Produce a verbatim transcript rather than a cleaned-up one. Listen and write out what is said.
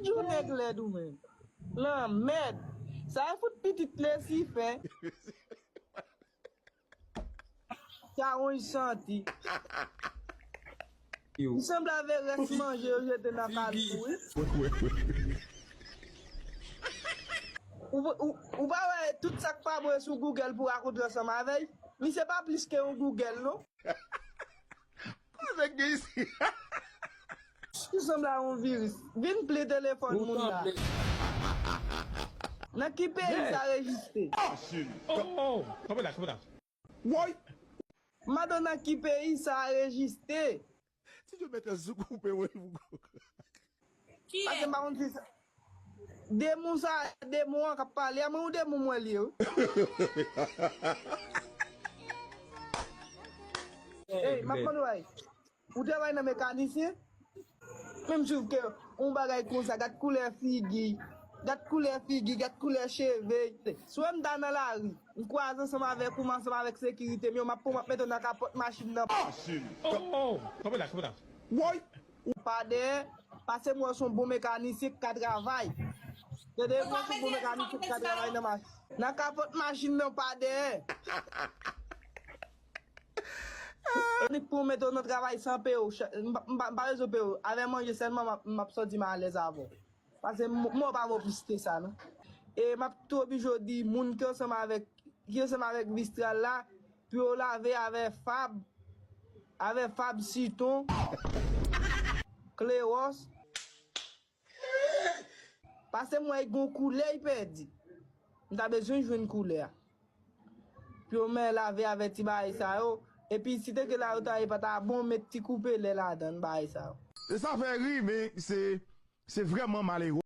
Jou nèg lèd ou menm. Lanmèd. Sa e fout pitit Lesifen. Sa wonj santi. Li sanble avè rès manje yo jete nan kalbou wi. Ou, ou, ou pa wè tout sa k pa bon sou Google pou rakontre ansanm avè l? Misye pa plis ke yon Google non. Koze k gen isi? Li sanble a yon viris. Vin pli telefòn moun la. Nan ki peyi sa rejistre? Machine. Oh, oh, kanpe la, kanpe la. Woy. Mado nan ki peyi sa rejistre? Si yo mete sou koupe woy pou Ki Paske m pa konn si sa. Demon sa, demon an k ap pale a, mwen yon demon mwen li ye wi. Ey, m ap mande w, ou travay nan mekanisyen? Menm swiv ke yon bagay konsa, gad koulè figi, gad koulè figi, gad koulè cheve. Si w wè m ta nan lari, m kwaze ansanm avèk ou, m ansanm avèk sekirite m yo, m ap pran, m ap mete w nan kapòt machin nan. Machine. Oh, oh, kanpe la, kanpe la. Woy. Pa dèyè, paske m wè se yon bon mekanisyen k ka travay. Tande, m wè se yon bon mekanisyen k ka travay nan machin. Nan kapòt machin nan, pa dèyè. Nik pou mete w nan travay san peye w. M pa, m pa, m pa bezwen peye w. Avè manje sèlman, m ap, m ap santi m alèz avè w. Paske m, m pa vo plis ke sa, non. E m ap tou oblije di moun ki ansanm avèk, ki ansanm avèk Mistral la, pou yo lave avè Fab, avè Fab Siton, Klewòs. Paske m wè l gen yon koulè l pèdi. M ta bezwen jwenn koulè a. Pou yo men lave avè ti bagay sa yo. Epi si te ke la yo ta ye pa ta bon, met ti koupe lè ladan bagay sa yo. E sa fè ri, men se, se vrèman malere.